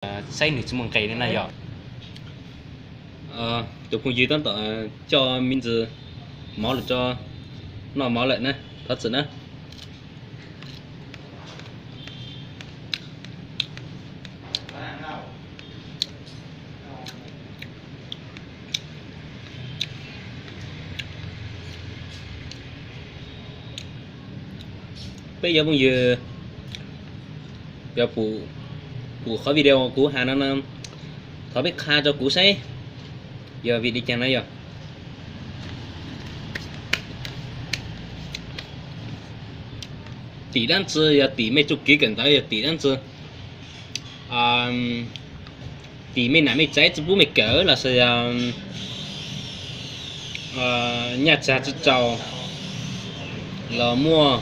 saib nws tsis muaj nqis li na yog. Tus phooj ywg tab tom coj me ntsis mov los rau noj mov lawm na, thov txim na. Peb cov phooj ywg, yog pum qhov video kuv has no no, thov peb qha rau kuv saib yog vim li cas na yog. Tim dab tsi yog tim mej txuj kev kawm ntawv yog tim dab tsi, tim mej nam mej txaiv tsi pub mej kawm los sis yog nyaj txag tsi txaus los muaj,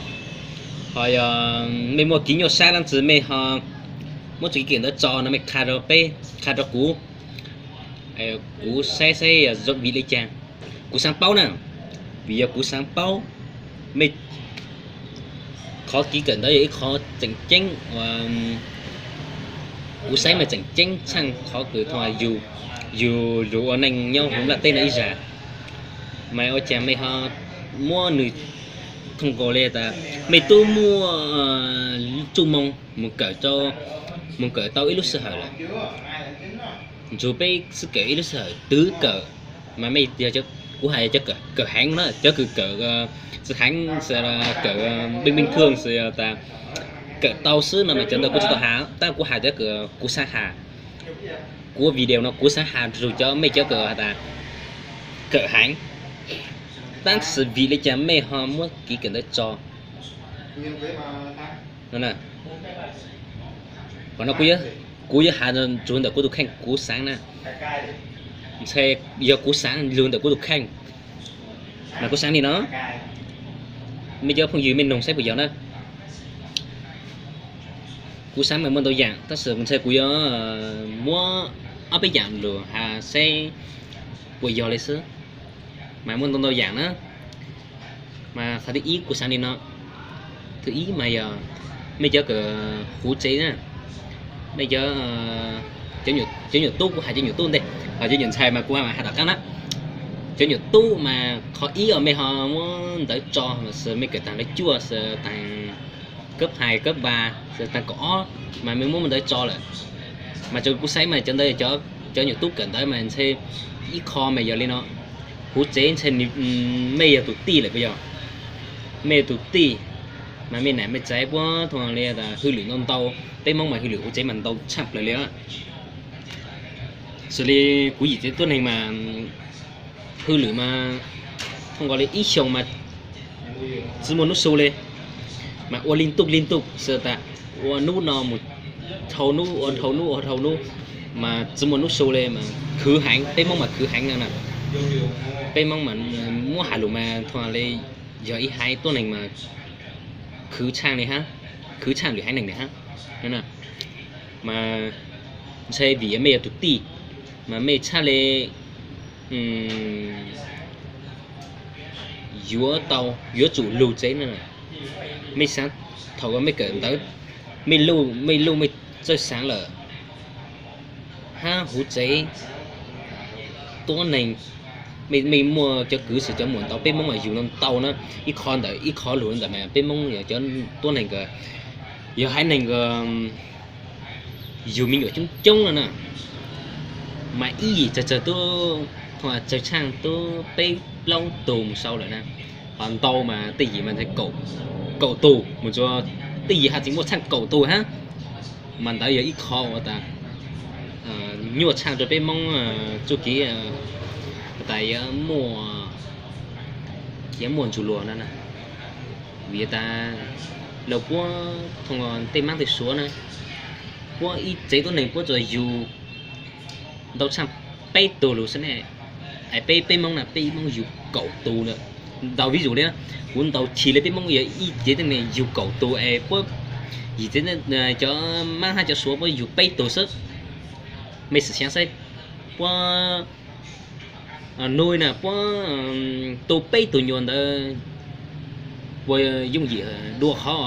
ho yog mej muaj kev nyuaj sab dab tsi mej ho muab txuj kev kawm ntawv tso no mej qha rau peb, qha rau kuv, kuv saib saib yog vim li cas. Kuv xaav paub na, vim yog kuv xaav paub mej qhov kev kawm ntawv yog ib qhov tseem ceeb, kuv saib mas tseem ceeb tshaj qhov kws thaum yug lug ua neej nyob huv nplaj teb no ib zag. Mas ua cas mej ho muab nws thooj nkaus li tas mej tub muaj txuj moo mus kawm, mus kawm tau ib lub sij hawm lawm, nrug peb xwb kawm ib lub sij hawm twv kawm, mas mej, kuv has yog cov kawm heev na, cov kws kawm tsi heev, kawm bình bình thường xwb tas kawm tau xwb no mas cov ntawd kuv tsi tau has, tab kuv has cov kws kuv xaav has. Kuv ua video no kuv xaav has rua cov mej cov kws has tas kawm heev, tab sis vim li cas mej ho muab kev kawm ntawv tso? Qhov no kuv yuav has rua ntawm kuv tus kheej kuv xaav na. Ntshe yog kuv xaav lug ntawm kuv tus kheej, mas kuv xaav li no, mej cov phooj ywg mej noog saib puas yog na. Kuv xaav mas muaj ntau yaam tab sis ntshe kuv yuav muab ob peb yaam lug has saib puas yog li xwb. Mas muaj ntau ntau yaam na. Mas qhov thib ib kuv xaav li no, thib ib mas yog mej cov kws huv tsev na, mej cov, cov nyuam tub, kuv has cov nyuam tub ntej, ho cov nyuam ntxhais mas kuv has tom qab na. Cov nyuam tub mas qhov ib os mej ho muab ntawv tso los sis mej kawm taag lawv cuaj, taag kab hais kab npas, taag kaum ob, mas mej muab ntawv tso lawm. Mas tsuas kuv saib mas cov ntawd, cov nyuam tub kawm ntawv mas ntshe ib qho mas yog li no, huv tsev ntshe mej yog tus tij lawm puas yog? Mej yog tus tij, mas mej nam mej txaiv puab thaum li hwj lwm ntau ntau, peb Moob mas hwj lwm huv tsev mas ntau tshaj plawg li. Xws li kuv yim tsev tuab neeg mas hwj lwm mas thaum nkaus li ib xyoos mas tsi muaj nub su li, mas ua li ntuj li ntuj xwb tas, ua nub no mus dhau nub, ua dhau nub, ua dhau nub, mas tsi muaj nub su li mas khwv heev, peb Moob mas khwv heev no na. Peb Moob mas muab has lus mas thaum li yog ib haiv tuab neeg mas khwv tshaaj li hab, khwv tshaaj lwm haiv neeg li hab. Mas ntshe vim mej yog tus tij, mas mej txhaj li yuav tau, yuav tsum lug tsev na. Mej xaav thaum mej kawm ntawv, mej luj mej txawj xaav lawm hab huv tsev tuab neeg, mej muaj cov kwv xwb cov muam ntau, peb Moob mas yug no ntau na. Ib qho ntawm ib qho lug ntawm mas peb Moob yog cov tuab neeg, yog haiv neeg yug me nyuam coob coob no na. Mas ib yim tsawg tsawg tub, tsawg tshaaj tub peb plaub tug mus sau lawm na. Ho ntau mas tej yim mas kaum tug mus txug, tej yim has tseem muaj tshaaj kaum tug hab. Mas ntawd yog ib qho uas tas nyuaj tshaaj rua peb Moob txuj kev tas yuav muaj ntsug luag no na. Vim tas lawv puab thaum tej maab tej suav na, puab ib tsev tuab neeg puab tsuas yug ntau tshaaj peb tug lug xwb ne. Es peb, peb Moob na, peb Moob yug kaum tug lawm. Ntaus ví dụ li, kuv ntaus chim li peb Moob yog ib tsev tuab neeg yug kaum tug es puab yim tsev, cov maab hab cov suav puab yug peb tug xwb. Mej xav saib, puab nuj na, puab tu peb tug nyuas ntawd puas yooj yim dua qhov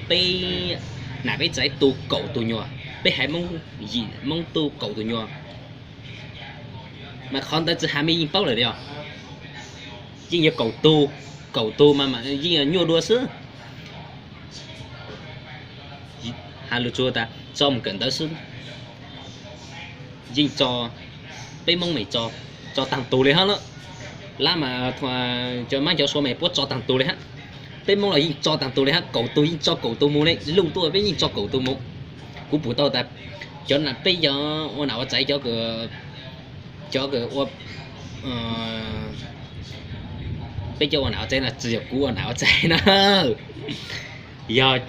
peb nam peb txaiv tu kaum tug nyuas? Peb haiv Hmoob yim Hmoob tuaj kaum tus nyuag, mas qhov ntawd tsis has mej yeej paub lawm os. Yeej yog kaum tus, kaum tus mas yeej yog nyuaj dua xwb. Has lus tsuas tas tso mus kawm ntawv xwb. Yeej tso, peb Hmoob mas tso taag tug li hab lawm. Lab mas cov Mab cov Suav mas puab tso taag tug li hab. Peb Hmoob los yeej tso taag tug li hab, kaum tug yeej tso kaum tug mus le, luj tuaj peb yeej tso kaum tug mus. Kuv pum tau tas cov peb cov ua nam ua txaiv, cov, cov ua, peb cov ua nam ua txaiv no tsis yog kuv ua nam ua txaiv na, yog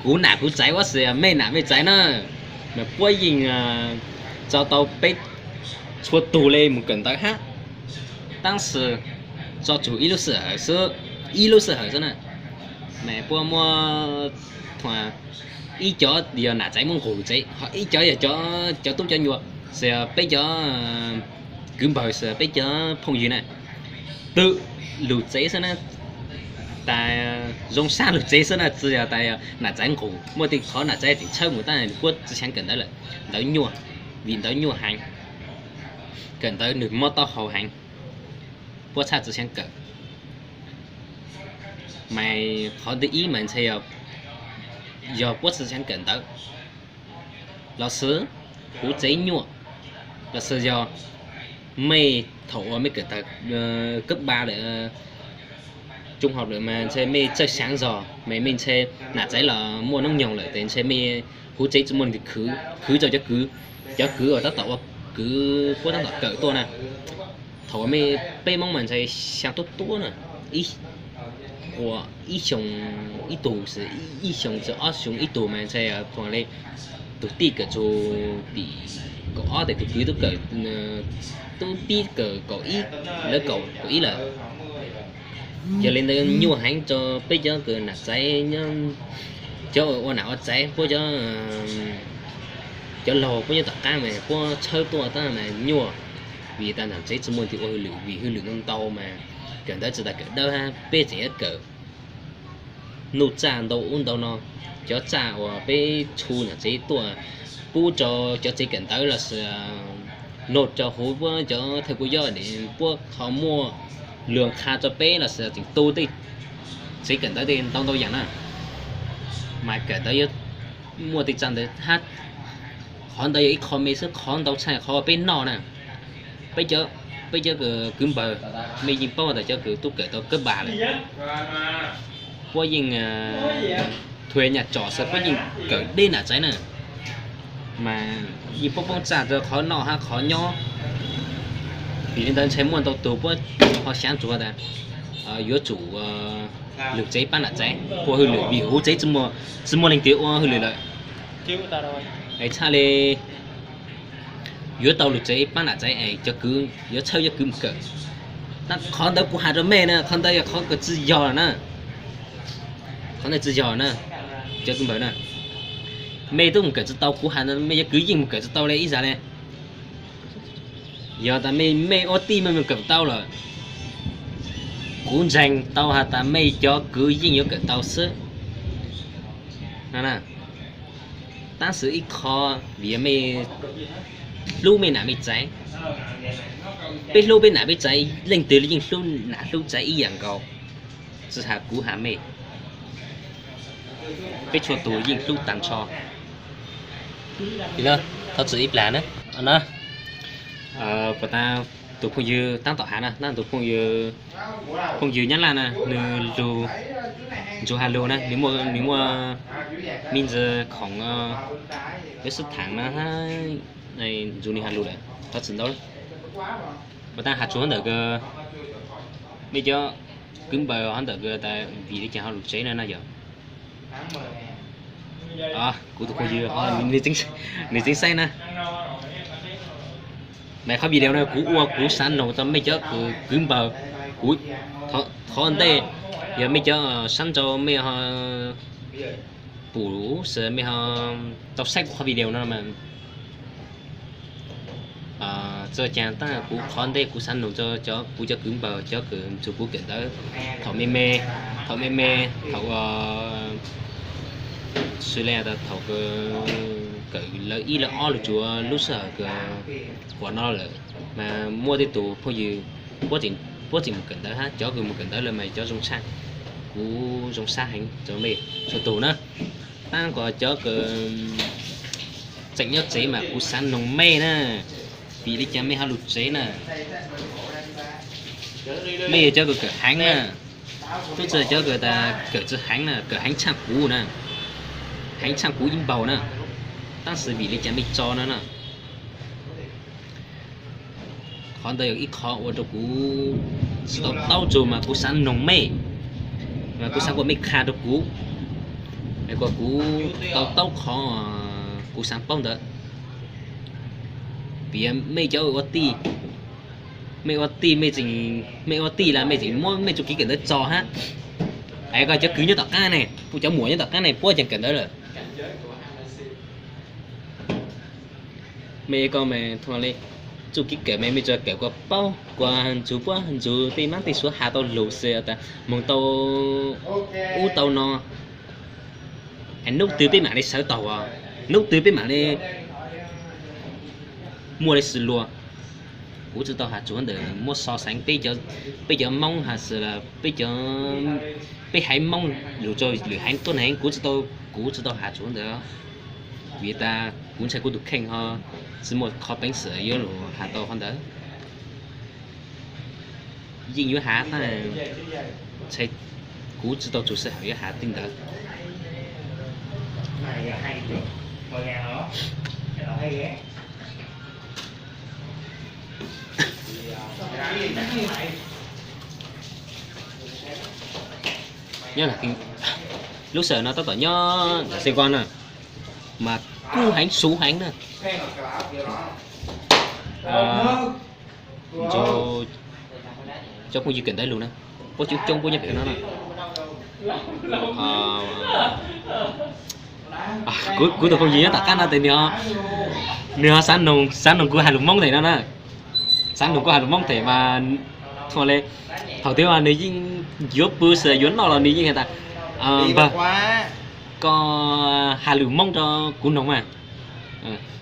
kuv nam kuv txaiv ua xwb, mej nam mej txaiv na, mas puab yeej tso tau peb txhua tug le mus kawm ntawv hab. Tab sis tso tsum ib lub sij hawm xwb, ib lub sij hawm xwb na, mas puab muab, ib cov yog nam txaiv muab nqus tsev, ho ib cov yog cov tub cov nyuam, xws peb cov kwv npawg, xws peb cov phooj ywg na, twb lug tsev xwb na, tas zoo sab lug tsev xwb na, tsis yog tas nam txaiv nqus. Muaj tej qhov nam txaiv tseem tshawb mus tab puab tsis xaav kawm ntawv lawm, ntawv nyuaj, vim ntawv nyuaj heev, kawm ntawv nwg mob taub hau heev, puab txhaj tsis xaav kawm. Mas qhov thib ib mas ntshe yog puab tsis xaav kawm ntawv, los sis huv tsev nyuaj, los sis yog mej thaum uas mej kawm tag kab ba lawm, tsooj hauv lawm mas ntshe mej txawj xaav zog mas mej ntshe nam txaiv los muaj noob nyoog lawm tes ntshe mej huv tsev tsis muaj leej twg khwv, khwv rau cov kwv, cov kwv uas tab tom ua kwv puab tab tom kawm tuaj na. Thaum uas mej, peb Moob mas ntshe xyaa tuab tuab na, ib xyoo ib tug, ib xyoo txog ob xyoo ib tug mas ntshe thuam li tug tij kawm txug tim kaum ob tes tug kwv tub kawm, tub tij kawm kaum ib, lawv kaum, kaum ib lawm. Yog li ntawd nyuaj heev rau peb cov kws nam txaiv, cov ua nam ua txaiv, puab cov, cov laug puab nyob tom qab mas puab tshawb tuaj tab mas nyuaj, vim tas nam tsev tsis muaj leej twg ua hauj lwm, vim hauj lwm ntau ntau mas kawm ntawv tsis tas kawm dawb hab, peb tseem yuav kawm nuj tsaj ntau ub ntau no, cov tsaj uas peb txhua nam tsev tuaj pub rau cov tsev kawm ntawv los sis nug rau huv puab cov thawj kuj yob es puab ho muaj lug qha rau peb los sis tseem tu tej tsev kawm ntawv tej ntau ntau yaam na, mas kawm ntawv yuav muaj tej tsaj ntawv hab. Qhov ntawd yog ib qho me xwb, qhov ntau tshaj qhov peb noj na. Peb cov, peb cov kwv npawg, mej yeej paub tas cov kws tub kawm tau kab ba lawm, puab yeej thuav nyaj tsom xwb puab yeej kawm deb nam txaiv na, mas yeej poob poob tsaj rau qhov noj hab qhov nyob. Vim li ntawd ntshe muaj ntau tug puab ho xaav tsuas tas yuav tsum lug tsev pab nam txaiv ua hauj lwm vim huv tsev tsis muaj leej twg ua hauj lwm lawm. Es txhaj le yuav tau lug tsev pab nam txaiv es cov kwv yuav txhawb cov kwv mus kawm. Qhov ntawd kuv has rau mej na, qhov ntawd yog qhov kws tsis yog na. Qhov ntawd tsis yog na, cov kwv npawg na. Mej tub mus kawm tsis tau, kuv has mej cov kwv yeej mus kawm tsis tau le ib zag le. Yog tas mej, mej ua tij mej mus kawm tau lawm, kuv ntseeg tau has tas mej cov kwv yeej yuav kawm tau xwb. Tab sis ib qho vim mej hlub mej nam mej txaiv. Peb hlub peb nam peb txaiv, leej twg yeej hlub nam hlub txaiv ib yam nkaus, tsis has kuv has mej, peb txhua tug yeej hlub tag nrho. Thov txim ib plag na. Puas tas tus phooj ywg taab tom has na, tab tus phooj ywg Nyab Laj na, nws lug, ntsug has lug na, nws muaj, nws muaj me ntsis khoom, peb sib thaam na, ntsug nws has lug lawm, thov txim ntau. Puas tas has tsuas ntawm kws mej cov kwv npawg ho ntawm kws tas vim li cas ho lug tsev na na yog. Kuv tus phooj ywg, nws tseev xaib na. Mas qhov video no kuv ua kuv xav noog rau mej cov kwv npawg, kuv thov ntej yog mej cov sab nrau mej ho pum xwb mej ho tau saib kuv qhov video no mas txawm caag tab kuv qhov ntej kuv xav noog rau cov, kuv cov kwv npawg cov kws nrug kuv kawm ntawv thaum me me, thaum me me, thaum, sw le thaum kws kawm lawv ib lawv ob lus tsuav lub sij hawm kawm qhuav no lawm, mas muaj tej tus phooj ywg puab tseem mus kawm ntawv hab, cov kws mus kawm ntawv lawm mas cov zoo tshaj, kuv zoo sab heev rua mej txhua tug na. Tab kom cov kws tseem nyob tsev mas kuv xaav noog mej na, vim li cas mej ho lug tsev na? Mej yog cov kws kawm heev na, tub tsi cov kws tas kawm tsi heev na, kawm heev tshaaj kuv na, heev tshaaj kuv ib npaug na, tab sis vim li cas mej tso no na? Qhov ntawd yog ib qhov ua rua kuv tsi tau taub tsug mas kuv xaav noog mej, mas kuv xaav kom mej qha rua kuv, es kom kuv tau taub qhov kuv xaav paub ntawd. Piav mej cov ua tij, mej ua tij, mej ua tij las mej tseem muab mej txuj kev kawm ntawv tso hab. Es koj cov kwv nyob tom qaab ne, kuv cov muam nyob tom qaab ne puab caag kawm ntawv lawm. Mej koj mas txuj kev kawm mas mej tsuas kawm kuas paub kuas ntsug puab ntsug tej mab tej suav has tau lug xwb tas moog tau ub tau no, es nub twg peb maam le sawv taug, nub twg peb maam le muaj le sw luag. Kuv tsi tau has txug ntawm muab so xaav peb cov Moob has xwb las peb haiv Moob lug rua lwm haiv tuab neeg, kuv tsi tau, kuv tsi tau has txug ntawd. Vim tas kuv ntshai kuv tug kheej ho tsi muaj qhov peev xwm yuav lug has tau qhov ntawd. Yeej yuav has tab sis kuv tsi tau txug sij hawm yuav has tej ntawd. Nyob lub sij hawm no tab tom nyob ntawm Xeev Kuas na, mas kub heev suv heev na. Cov phooj ywg kawm ntawv lug na, puab coob coob puab nyob pem no na. Kuv tus phooj ywg nyob tom qab no tes nwg ho xaav noog, xaav noog kuv has lus Moob tes no na. Xaav noog kuv has lus Moob tes mas thaum le, thaum twg mas nwg yeej yuav pw xwb yuav noj los nwg yeej has tas, npawg, koj has lus Moob rua kuv noog mas.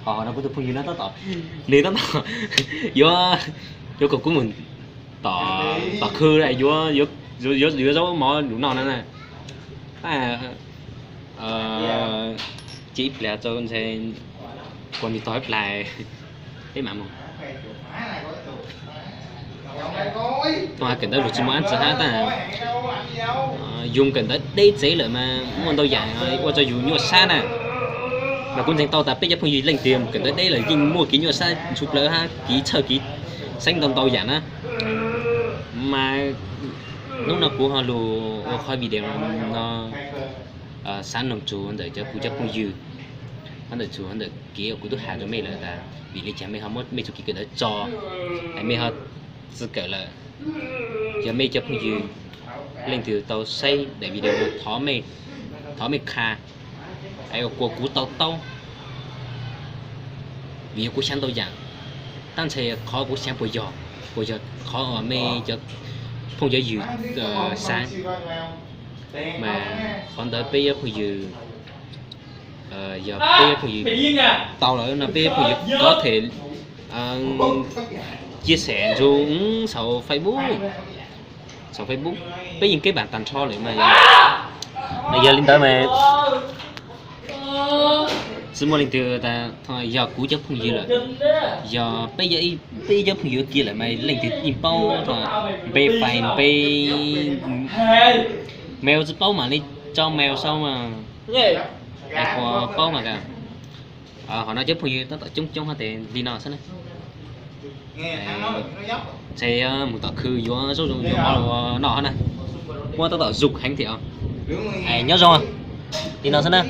Ho no kuv tus phooj ywg no tab tom, nwg tab tom yuav, yuav kom kuv mus tom, tom khw yuav, yuav zaub mov lug noj no na. Cia ib plag tso ntshe kuas nwg tog ib plag peb maam mus. Thaum kawm ntawv lug tsi muaj ab tsi hab tab yug kawm ntawv deb tsev lawm mas muaj ntau yaam ua rua yug nyuaj sab na. Mas kuv ntseeg tau tas peb cov phooj ywg leej twg kawm ntawv deb lawm yeej muaj kev nyuaj sab ntsuj plawg hab kev txhawj kev xeeb ntau ntau yaam na. Mas hnub no kuv ho lug ua qhov video no xaav noog txug ntawm cov kuv cov phooj ywg, ntawm txug ntawm kev kuv tub has rua mej lawm tas vim le caag mej ho muab mej txuj kev kawm ntawv tso, es mej ho tsi kawm lawm. Yog mej cov phooj ywg leej twg tau saib daim video no thov mej qha, es kuas kuv tau taub, vim yog kuv xaav ntau yaam, tab ntshai qhov kuv xaav puas yog, puas yog qhov mej cov phooj cov ywg xaav. Mas qhov ntawd peb cov phooj ywg, yog peb cov phooj ywg tau lawm no peb cov phooj ywg có thể chia sẻ nrug saum Facebook, saum Facebook, peb yeej keb npaam tag nrho lawm mas. Yog li ntawd mas tsi muaj leej twg tas yog kuv cov phooj ywg lawm, yog peb, peb cov phooj ywg kiag lawm mas leej twg yeej paub npe fais npe mail tsi paub mam li tso mail sau mas, es kuas paub mas. Ho no cov phooj ywg tab tom coob coob hab tes li no xwb na. Ntshe mus tom khw yuav zaub zoo yuav mov ua noj hab na. Muab tab tom zug heev thiab. Nyob zoo li no xwb na.